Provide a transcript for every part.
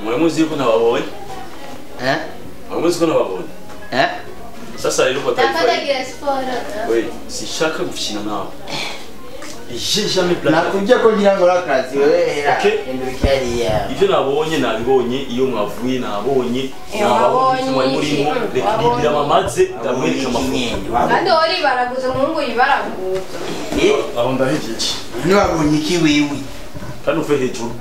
Muramuzi ko nababonye? Eh? Muramuzi ko nababonye? Eh? Sasa rero ko Ndafatagira siporo. Oui, sishaka gukina nawe. J'ai jamais blagué. Nakujya ko ngira ngo akazi wewe. Okay. Indukariya. Ivyo nabonye nabibonye iyo mwavuye nabonye nababonye murimo reka mamaze ndamwereka amafoto. Kandi ori baraguza umuhungu yibaraguza. Eh? Aho ndahejeje. Niwabonye iki wewe? Kandi uve hejuru.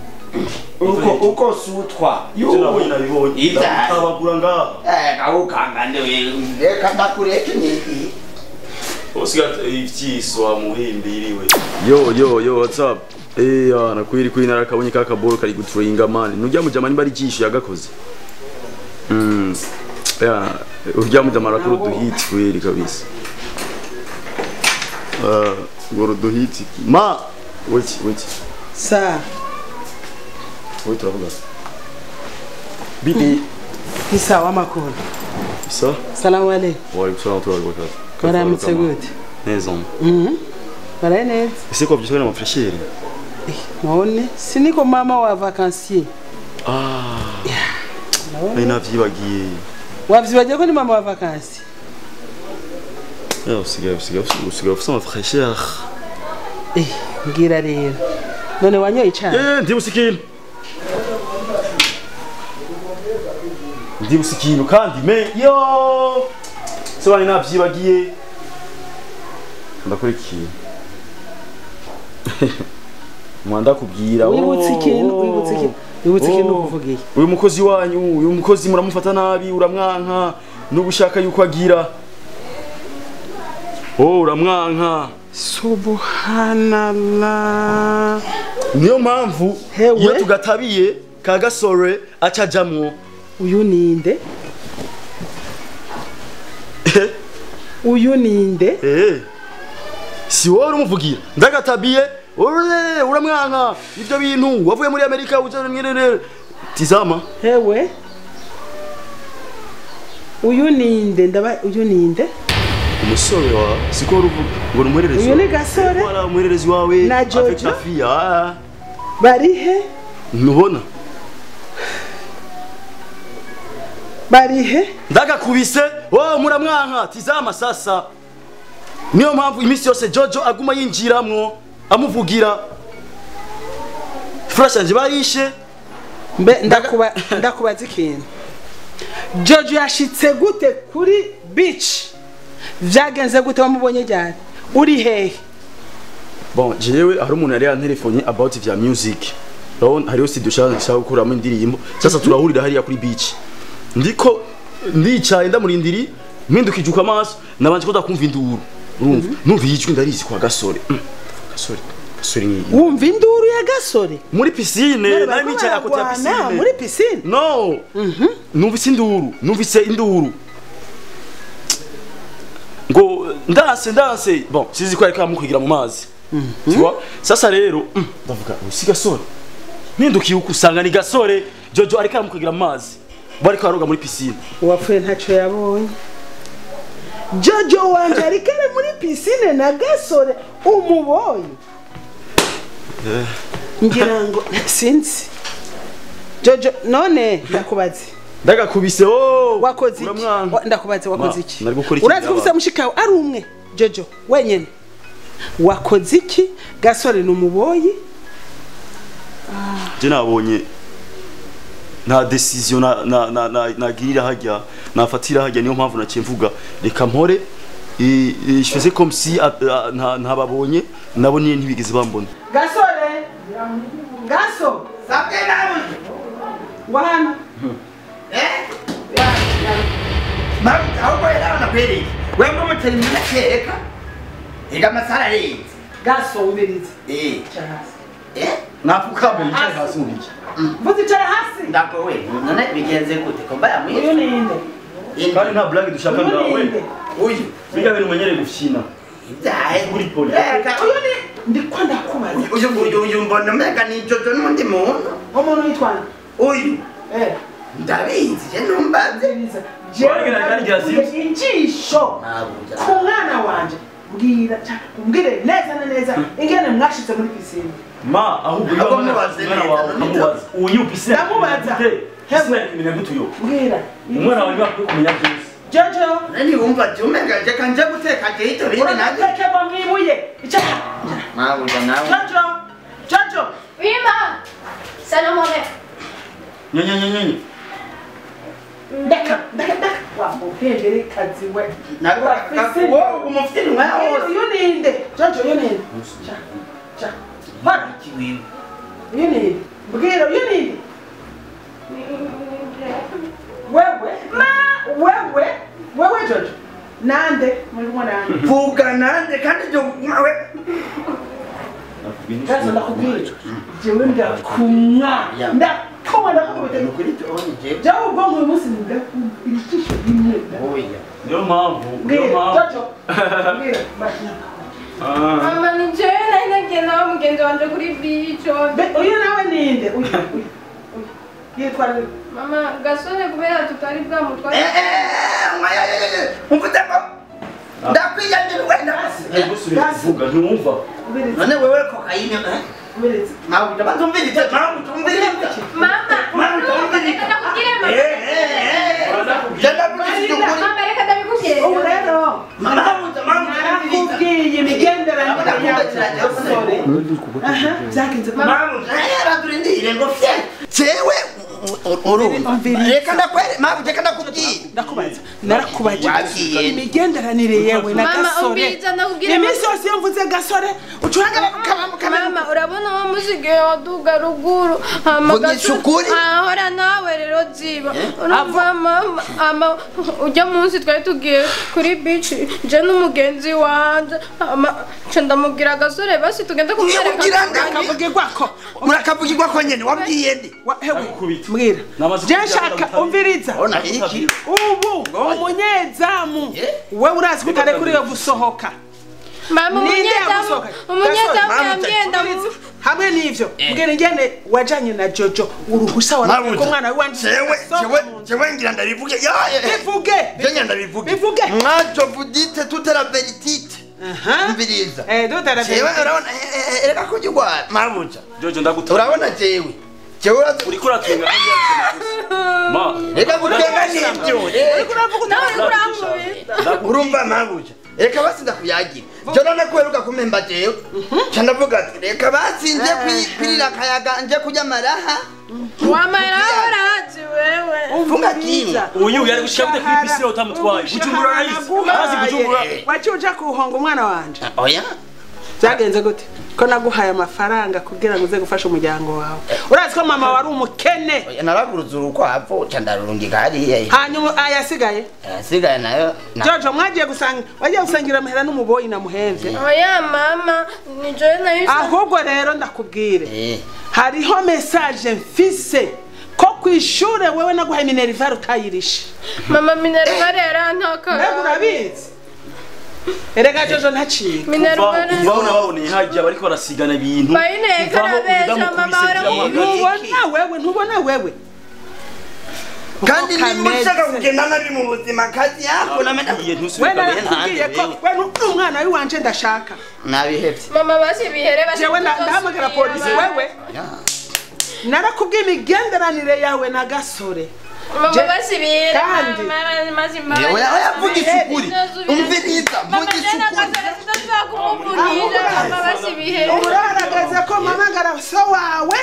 Uko sutwa. Ivyo nabonye nabibonye. Ndabagura ngaha. Eh, awukangande wewe. Reka ndakureke ni. Usiga ivyiswa muhimbiriwe. Yo yo yo, what's up? Eh, nakwiri kuri narakabonye ka kaboro kari guturinga man. Nujya mujama nimba ari jisho yagakoze. Ya, urya mujama arakora duhit kweri kabisa. Ngoro duhit. Ma, wait wait. Sa. Wait turavuga. Bibi. Ni sawa makuru. Isa? Salamu alaykum. Wa alaykum salam wa rahmatullahi wa barakatuh. Waramutse gute? Neza. Baraye neza. Ese ko byiswe n'amafresheri? None siniko mama wa vacancier. Ah. None navyibagiye. Wavyibagiye ko ni mama wa vacances? Eh, usigaye ufise amafresheri. Eh, ngira rero. None wanyoye icayi? Eh, ndibuse ikintu. Ndibuse ikintu kandi me yo. Sebani navyibagiye. Ndakora iki? Mwanda kubwira. Wibutse ikintu, wibutse ikintu. Wibutse ikintu kuvugiye. Uyu mukozi wanyu, uyu mukozi muramufata nabi, uramwanka, nubushaka yuko agira. Oh, uramwanka. Subhanallah. Niyo mpamvu iyo tugatabiye ka gasore acajamwo. Uyu ninde? Uyu ninde? Eh. Si wowe urumuvugira. Ndagatabiye, uramwanka ivyo bintu wavuye muri Amerika uje nyerere. Tizama. Hewe. Uyu ninde? Ndaba uyu ninde? Umusore wa siko uruvuga ngo umuhererezi. Uyu ni gasore? Wala umuhererezi wawe avec la fille. Ah. Barihe? Nubona. Barihe? Ndagakubise, oh muramwanka tizama sasa. Niyo mpamvu imisi yose Jojo aguma yinjiramwo amuvugira. Fresh anje barishe. Mbe ndakubaza ikintu. Jojo yashitse gute kuri beach? Vyagenze gute wamubonye ryari? Uri hehe? Bon, jewe hari umuntu yari yantelefone about vya music. Urabona hariyo studio nshaka gukuramo indirimbo. Sasa turahurira hariya kuri beach. Ndiko ndicaye ndamurindiri mpindukijuka amaso nabanje ko ndakumva induru. Urumva? Numva ijwi ndarizi kwa gasore. Gasore. Gasore ni wumva induru ya gasore muri piscine, nari nicaye akote ya piscine. Muri piscine? No. Numvise induru, numvise induru. Ngo ndanse. Bon, sizi ko ariko amukwigira mu mazi. Tu vois? Sasa rero ndavuga usi gasore. Mpindukiye ukusanga ni gasore Jojo ariko amukwigira mu mazi. Bariko aroga muri piscine. Uwapfuye ntaco yabonye. Jojo wanje ariko ari muri piscine na gasore umuboye. Ngira ngo sinzi. Jojo none ndakubaze. Ndagakubise oh wakoze iki? Ndakubaze wakoze iki? Urazi kubisa mushikawe ari umwe Jojo wenyene. Wakoze iki? Gasore numuboyi. Je nabonye nta decision na nagirira hajya nafatira hajya niyo mpamvu naciye mvuga reka mpore je faisais comme si ntababonye nabonye ntibigeze bambona. Gasore Gaso sabwe nawe wahano eh ma ahubwo yarana kweri wewe mutari mnakeka ega masara rezi Gaso ubirize eh eh Napfukame yicaye hasi mu biki. Mvuze icara hasi. Ndakowe none bigenze gute ko mbaya mwishe. Uyu ninde? Kandi nta blague dushaka ngawe. Uyu biga bintu menyereye gufyina. Ibyahe kuri poli. Uyu ni ndiko ndakubaza. Uyu mbona mega ni Jojo n'undi muntu. Umuntu yitwa uyu. Ndabizi je numbaze. Jewe injisho ku mwana wanje mbwira umbwire neza na neza ingene mwashitse muri piscine. Ma ahubwo iyo mwana wawe ukamubaza uyu piscine ndamubaza hewe kumenya gute uyo mbwira umwana wawe bakwiye kumenya byose. Jojo nani wumva jumenga je kanje guteka je ito bindi naje tekegwa mwibuye icara mabuja nawe. Jojo Jojo Oui ma Salam alaikum. Nyenye nyenye ndeka ndeka ndeka wamuhendere kazi we wowe umufite nwa wose. Uyu ninde Jojo uyu ninde cha cha hora kiwiwe uyu ninde mbwira uyu ninde wewe ma wewe wewe Jojo nande muri kumwe nande vuga nande kandi jo we Kazo ndakubwira jewe ndakumwa ndakumwa ndakubita kuri cyo jewe ubwonko uyu munsi ndakubita rimwe. Oya niyo mpamvu niyo mpamvu Jojo mbwira Mama ni jewe nari nagiye nawe mugenzi wanje kuri beach. Uyu nawe ninde uyu uyu yitwa Mama gasore kubera tutari bwamutware. Umvuze ko ndakwiyangira wenda gusubiza ntiwumva none wewe kokayine mabuja banzumvirize mabuja Mama mabuja ndakubwire mama mama reka ndabikubwire ubu rero mabuja narakubwiye imigenderanire yawe gasore byagenze mabuja yaraturindire ngo fye jewe urumva reka ndakwere mabuja reka ndakubwira ndakubaza narakubajije imigenderanire yewe na gasore iminsi yose iyo mvuze gasore ucuranga mama urabona wa musigaye waduga ruguru ahora nawe rero ziba urumva mama ujya munsi twari tugiye kuri beach je n'umugenzi wanje nca ndamubwira gasore basi tugende kumwereka. Akavugirwako murakavugirwako nyene wabwiye nde mbwira je nshaka umviriza ubu umunyezamu wewe urazi ko utarekuriwe gusohoka. Mama umunyezamu yambwiye ndamu hamwe n'ivyo mbwira ingene wajanye na Jojo uruhusa waraye ko mwana wanje jewe ngira ndabivuge bivuge ngira ndabivuge bivuge mwajo vudite toute la vérité umviriza toute la jewe urabona reka kujigwa mabuja Jojo ndagutora urabona jewe jewe uriko uratwenga ma reka gutwenga n'ibyo uriko uravuga nawe urankubita urumva mabuja reka basi ndakuyagira je none kuheruka kumemba jewe ca ndavuga ati reka basi nje kwirira akayaga nje kurya amaraha wamaraha urazi wewe ufunga kimwe uyu yari gushika gute kuri piscine utamutwaye Bujumbura rahisi arazi Bujumbura waciye uja kuhonga umwana wanje oya byagenze gute ko naguhaye amafaranga kugira ngo uze gufasha umuryango wawe urazi ko mama wari umukene naraguruza urukwavu ca ndarurungika hariya hanyuma ayasigaye ayasigaye nayo Jojo mwagiye gusanga wagiye gusangira amahera n'umuboyi namuhemvye oya mama ni jewe nayo ahubwo rero ndakubwire hariho message mfise ko kwishure wewe naguhaye minerval utayirishe mama minerval yarantaka mbega urabizi erega Jojo ntacika kuvaho nababoneye hajya bariko barasigana ibintu ntubona wewe ntubona wewe kandi nimba ushaka kugenda nabi mu buzima kazi yako we narakubwiye ko we n'umwana w'iwanje ndashaka nabihevye mama basi bihere basi jewe ndahamagara polisi wewe narakubwiye imigenderanire yawe na gasore mama basi bihere kandi yewe yavugisha ukuri umviriza vugisha ukuri mama basi bihere uraragaza ko mpamagara so wawe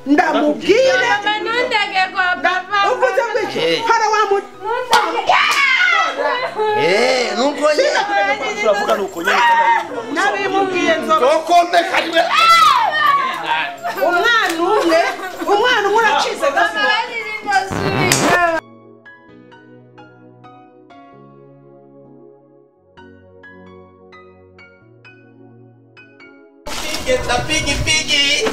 ndamubwire mama ntundege kwa papa uvuze ngo iki hara wa mu nuko nyine turavuga nuko nyine nabimubwiye nzoba tokombe kariwe umwana umwe umwana umwe uracize mama basi ndasubira Get the piggy piggy.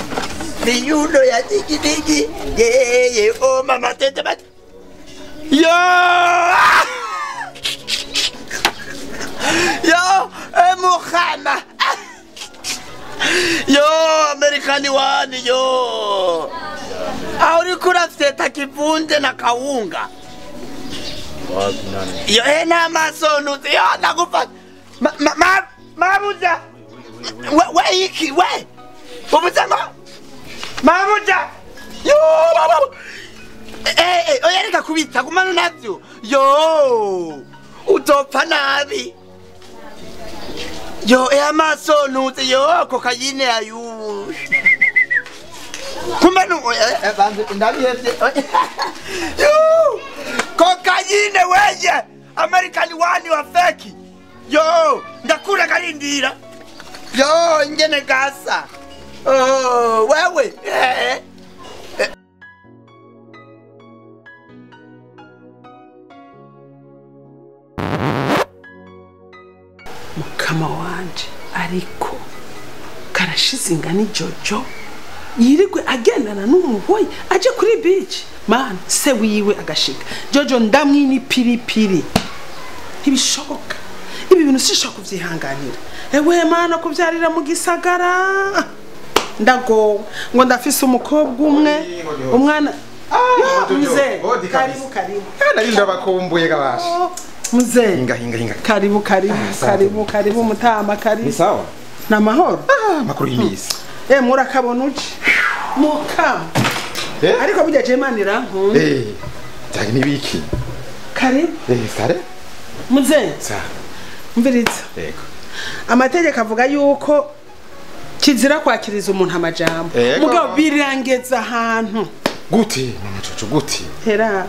Miuno ya digi digi. Yeye oh mama tete bat. Yo! Yo, Muhammad. Yo, Amerikani wani yo. Auri kurafyeta kivunje na kawunga. Yo ena masono yo ndakufa. Ma mabuja. We iki we. Ubuza ngo. Mabuja. Yo. Oya reka kubita gumana navyo. Yo. Utopfa nabi. Yo amaso nuze yo kokayine ayu. Kumbe nu ndabihevye. Yo. Kokayine weye. American wani wa feki. Yo, ndakura karindira. Yo, ingene gasa. Oh, wewe. Mukama wanje ariko karashize ingani Jojo yirigwe agendana n'umuhoyi aje kuri beach man se wiwe agashika Jojo ndamwini piripiri ntibishoboka ibi bintu sishaka kuvyihanganira ewe mana kuvyarira mu gisagara ndagowe ngo ndafise umukobwa umwe umwana mzee karibu karibu nari ndabakumbuye kabasha mzee hinga hinga hinga karibu karibu karibu karibu mutama karibu ni sawa na mahoro makuru y'imisi murakabona uci mukama ariko burya je manira nkunda cyane nibiki karibu sare mzee sawa mviriza yego amategeko avuga yuko kizira kwakiriza umuntu amajambo mugabo birangeza ahantu gute mama Jojo gute hera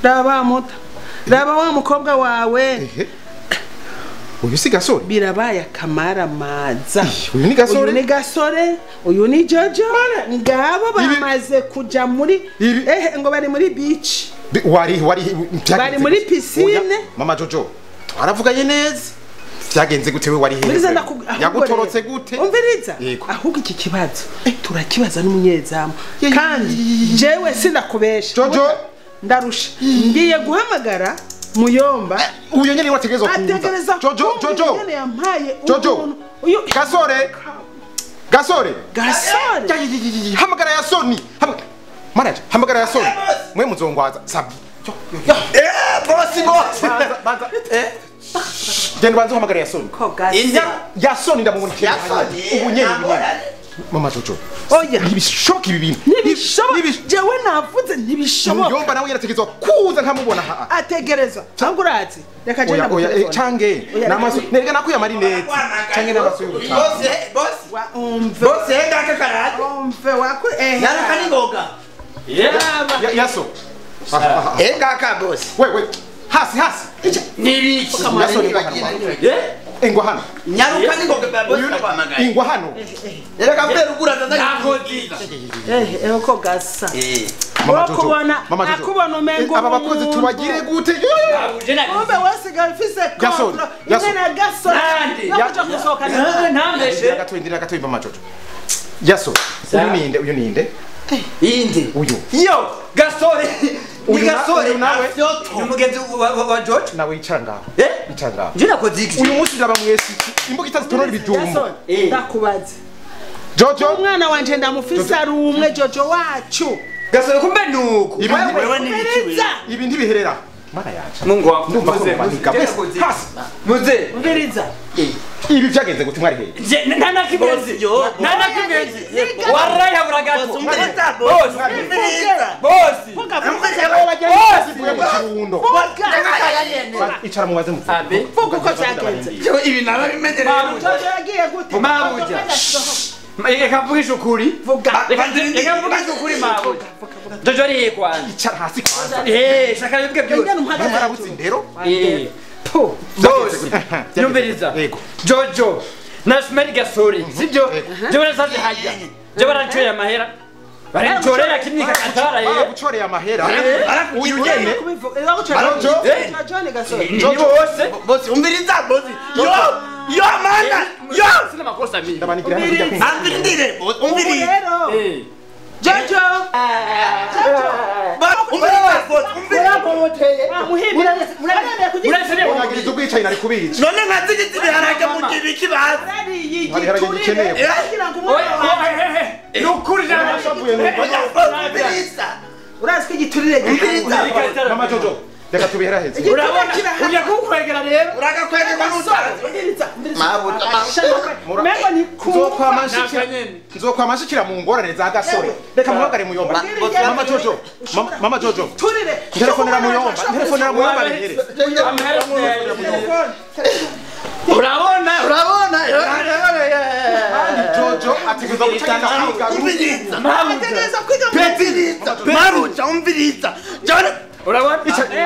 raba muta raba wa mukobwa wawe uyu si Gasore birabaye akamara maza uyu ni Gasore uyu ni Gasore uyu ni Jojo ngabo bamaze kuja muri ngo bari muri beach wari bari muri piscine mama Jojo twaravuganye neza byagenze gute we wari hehe yagutorotse gute umviriza ahubwo iki kibazo turakibaza n'umunyezamu kandi jewe sinakubesha Jojo ndarusha ngiye guhamagara muyomba uyo nyene wategerezwa kuza Jojo Jojo Jojo uyu Gasore Gasore Gasore hamagara ya Soni manager hamagara ya Soni mwe muzongwaza sabi bosi bosi banza genda banza hamagara ya Soni ya Soni ndamubona ubu nyene mama Jojo oya ntibishoboka ibi bintu ntibishoboka jewe navuze ntibishoboka muyomba nawe yarategerezwa kuza nkamubona ha ategereza cyangwa urazi reka je oya cange namaso nerega nakuye amarinete cange namaso y'ubutaha bosi bosi umve bosi ngaka karate umve wako naraka ningoga yaso ngaka bosi wewe hasi hasi nibiki yaso ingwa hano nyaruka ningoga bosi kwamagaye ingwa hano reka mbe rugura ndakozi uko gasa akubona akubona umengo aba bakozi tubagire gute umbe wasigaye ufise kontra ingene Gasore yakuja gusohoka ntambeshe gatoyi gatoyi mama Jojo yaso uyu ninde uyu ninde inde uyu yo Gasore ni Gasore nawe ni mugenzi wa Jojo nawe icara ngaho icara ngaho nje nakoze iki uyu munsi ndaba mwese imbuga itazitonora ibijumbu ndakubaza Jojo umwana wanje ndamufise ari umwe Jojo wacu Gasore kumbe nuko wewe ibi ntibiherera mana yacu Mungu wangu ndumva ko manika hasi muze umviriza ibi byagenze gute mwari hehe nta kimezi nta kimezi warayi habura gato bosi bosi icara mubaze muvuge abe vuga uko byagenze ibi narabimenyereye Jojo yagiye gute mabuja reka mvugishe ukuri reka mvugishe ukuri mabuja Jojo ari hehe kwanza icara hasi kwanza shaka bivuge byose mwarabutse indero bosi nyumviriza Jojo na Smeri Gasore sibyo je barasaze hajya je barancorera amahera barancorera kimwe kakatara baragucoreye amahera uyu nyene Jojo ni Gasore ni bose bosi umviriza bosi yo Yo mana yo sina makosa mimi ndabanigira hano amvirindire umviri Jojo Uragiriza ubwicaye nari kubica none nkazigize ibiharage mu kibiki bazi nukuri urazi ko igiturire mama Jojo reka tubiheraheze urabona ujya kukwegera rero uragakwegerwa n'utazi nzokwama nshikira mu ngorane za gasore reka muhagare muyomba mama Jojo mama Jojo telefonera muyomba telefonera muyomba bihere urabona urabona kandi Jojo ategereza gucakira kwiga umviriza umviriza maruja umviriza urabona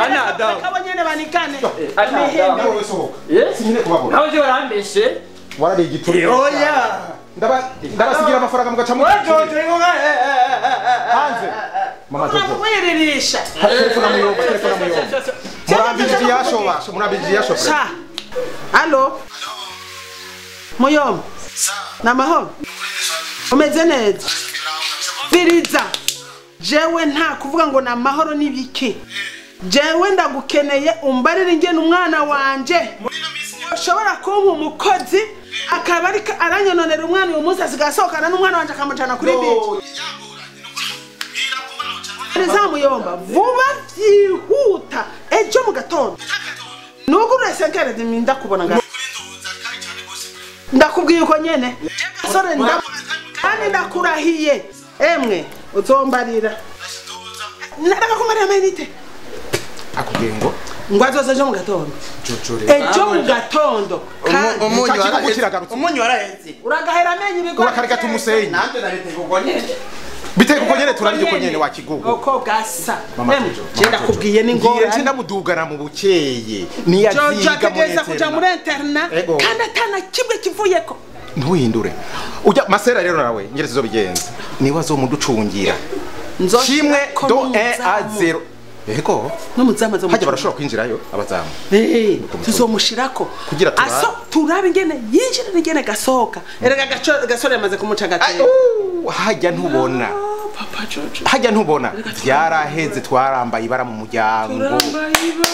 ana adamu kabonyene banikane nawe sohoka sinyine kubabona nawe je barambeshe warari igiturire oya ndabasigira amafaranga mugaca mu Jojo ingoga hanze mama Jojo wiririsha telefona muyomba telefona muyomba murambije yashoba murambije yashoba allo muyomba namahoro umeze neza biriza jewe nta kuvuga ngo namahoro nibiki jewe ndagukeneye umbarire ingene umwana wanje ushobora kumpa umukozi akaba ariko aranyononera umwana uyu munsi asigasohokana n'umwana wanje akamujana kuri beach rizamuyomba vuba byihuta ejo mu gatondo nugurure senkere ndakubona ngaho ndakubwiye uko nyene gasore kandi ndakurahiye emwe uzombarira narakumarira amayinite akubwiye ngo ngo azoze ejo mu gatondo ejo mu gatondo umunyu warahetse uragahera amenyo ibigori urakarigata umusenyi nanjye nabiteka uko nyene biteka uko nyene turarya uko nyene wakigugu uko gasa je ndakubwiye n'ingorane ngiye ndamudugana mu bukeye niyaziga muri kuja muri interna kandi atana kimwe kivuyeko ntuhindure ujya masera rero nawe ngeretse izobigenza niwe azomuducungira kimwe do 1 a 0 Ego n'umuzamu azomucungira hajya barashobora kwinjirayo abazamu tuzomushirako kugira aso turabe ingene yinjira ingene gasohoka erega gasore yamaze kumuca gatera hajya ntubona papa Jojo hajya ntubona byaraheze twarambaye ibara mu muryango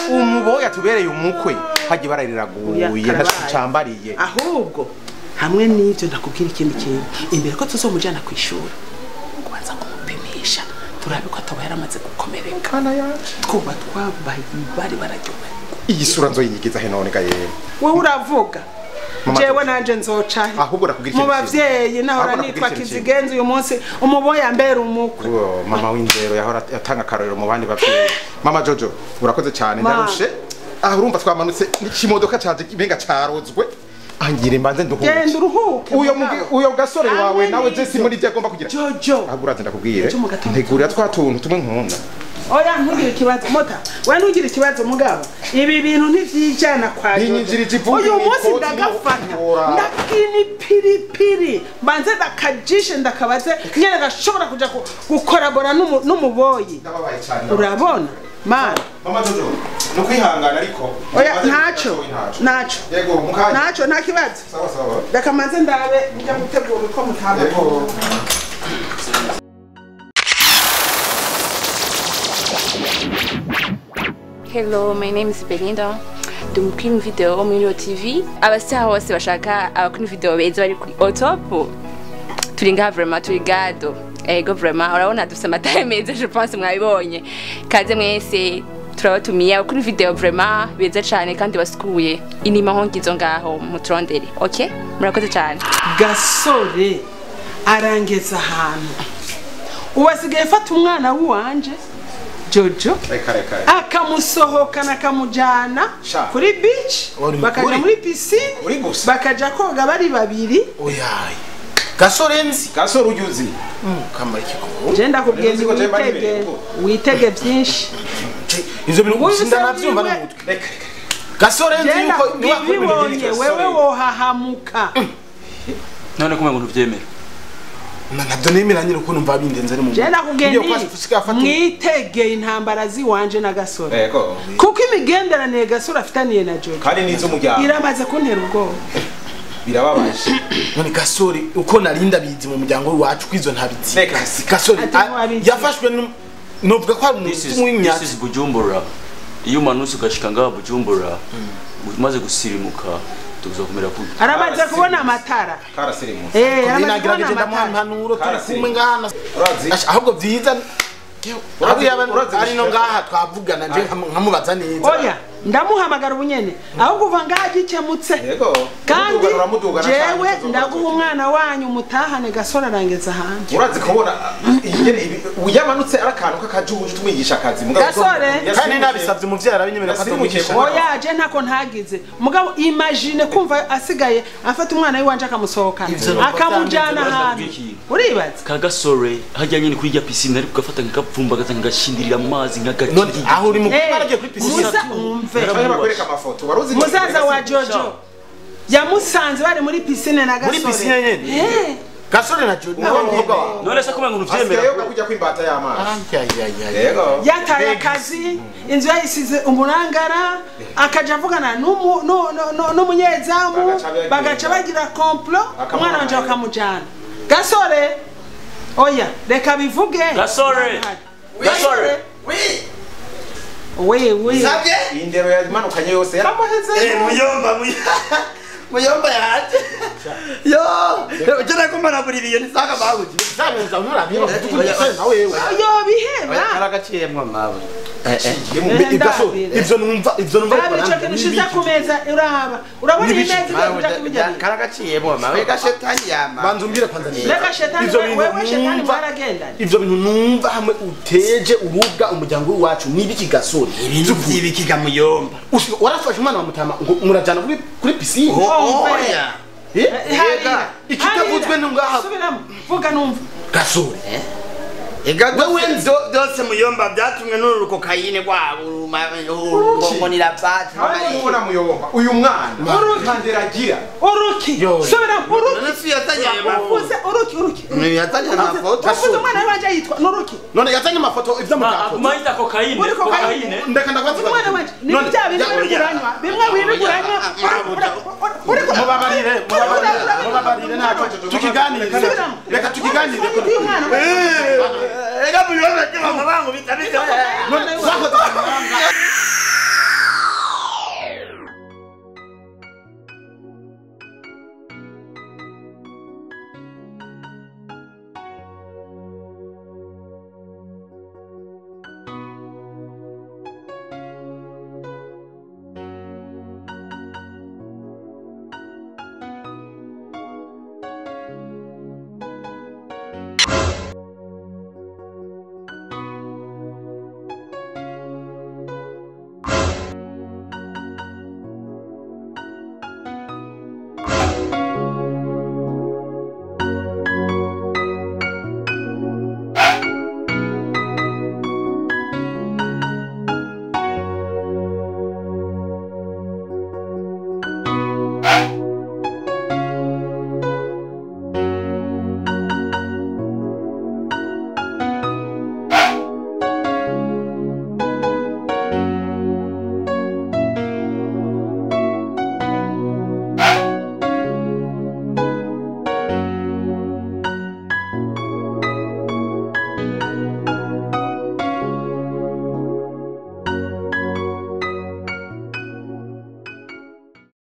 umuboya tubereye umukwe hajya ibara riraguye ntacambariye ahubwo hamwe n'ibyo ndakubwira ikindi kintu imbere ko tuzomujyana ku ishuri kubanza kumupimisha turabe ko ataba yaramaze gukomereka twuba twambaye ibari bararyohe iyi sura nzoyinyigiza he none ga yewe wowe uravuga jewe nanje nzoca he ahubwo nakubwira mu bavyeyi nahora nitwa Kizigenza uyu munsi umuboya mbera umukwe mama w'indero yahora atanga akarorero mu bandi bavyeyi mama Jojo urakoze cyane ndarushe ah urumva twamanutse n'ikimodoka caje imenga carozwe angire mbanze nduhuke genda uruhuke uyo gasore wawe nawe je si muri byo agomba kugira Jojo ahubwo uraze ndakubwire ntegurira twa tuntu tumwe nkunda oya ntugire ikibazo mota we ntugire ikibazo mugabo ibi bintu ntivyijana kwa Jojo uyu munsi ndagafata ndakini piripiri mbanze ndakajishe ndakabaze nyene gashobora kuja gukorabora n'umuboyi urabona mana mama Jojo nukwihangana ariko oya ntaco ntaco yego mukanya ntaco nta kibazo sawa sawa reka manze ndabe njya gutegura uko mutaba yego Hello, my name is Belinda. Ndi umukinyi video wo muri TV. Abastar bose bashaka abakinyi video beza bari kuri Otop. Turi ngaha vraiment turi gado. Ego vraiment urabona dufite amataye meza je pense mwabibonye. Kaze mwese turabatumiye abakinyi video vraiment beza cyane kandi basukuye. Inima hongizo ngaho muturondere. Okay? Murakoze cyane. Gasore arangeza ahantu. Uwasigaye fata umwana w'uwanje Jojo akamusohokana akamujana kuri beach bakaja muri piscine bakaja koga bari babiri oyaye gasore nzi gasore ujuzi kamara ikiko je ndakubwiye witege witege byinshi ivyo bintu sindanavyumva n'umutwe gasore nzi yuko niwakubonye wewe wohahamuka none kumwe ngo ntuvyemera nabyo nemera nyine ukuntu mva bindenze ari mu je nakubwiye mwitege intambara ziwanje na gasore kuko imigenderanire gasore afitaniye na Jojo kandi nizo mujyana iramaze kuntera ubwoba Birababaje. None Gasore uko narinda bizi mu muryango wacu kwizo ntabizi. Gasore yafashwe novuga ko ari umuntu w'imyaka. This is Bujumbura. Iyo umanutse ugashika ngaha Bujumbura umaze gusirimuka tuzokomera ku. Aramaze kubona amatara. Karasirimutse. Nagerageje ndamuha impanuro turi kumwe ngana. Ahubwo vyiza ari no ngaha twavugana nje nkamubaza neza. Oya ndamuhamagara ubunyene ahubwo uva ngaha gikemutse. Kandi jewe ndaguha umwana wanyu mutahane Gasore arangeza hanze. Urazi kubona ingene uyamanutse arakantu kakajuju tumwigisha akazi mugabo Gasore kandi nabisavye umuvyeyi arabinyemerera ko atomwigisha. Oya je ntako ntagize mugabo imagine kumva asigaye afata umwana wiwanje akamusohokana akamujana ahantu. Uribaza ka Gasore hajya nyine kuri ya piscine ariko gafata nkapfumba gaza ngashindirira mu mazi nkagati. None aho uri mu baragiye kuri piscine. Muzaza wa Jojo yamusanze bari muri piscine na Gasore. Muri piscine nyene. Gasore na Jojo umukobwa wawe. None se kumenya uvyemera asigaye kujya kwimbata y'amazi. Yego. Yataye akazi inzu yayisize umurangara akaja avugana n'umunyezamu bagaca bagira complot umwana wanje bakamujana. Gasore oya reka bivuge. Gasore. Gasore. Oui. Oui oui. Sabye? Indero yamanukanye yose yaramuheze. Muyomba muyomba yaje. Yo, je nakomana buri biyo nisaka babuji. Zabenza unurabira kutukunyesha na wewe. Yo biheba. Karagaciyemwe mawe. Ivyo numva ivyo kintu shiza kumeza uraba. Urabona imeza ikuja kubijya. Karagaciyemwe mawe gashetani yama. Banza umbwire kwanza neza. Reka shetani wewe shetani mwaragenda. Ivyo bintu numva hamwe uteje urubwa umuryango wacu nibiki Gasore. Ibintu byibiki muyomba. Warafashe umwana wa mutama ngo murajana kuri piscine. Oya. Ikitavuzwe nungaha. Subiramo. Vuga numva. Gasore. Ega wewe byose muyomba byatumwe n'uruko kayine rwabo ngo nirabati. Ubona muyomba uyu mwana ntanderagira. Uruki. Subiramo uruki. None yazanye amafoto. Uruki uruki. None yazanye amafoto. Uvuze umwana wanje yitwa nuruki. None yazanye amafoto ivyo mutakoze. Amayita kokayine. Kokayine. Ndeka ndakwaza. Umwana wanje ni bya bintu biriguranywa. Bimwe wiriguranywa. Mubabarire mubabarire ntacyo tukiganire. Reka tukiganire. Ega muyomba mama bangu bitabije. None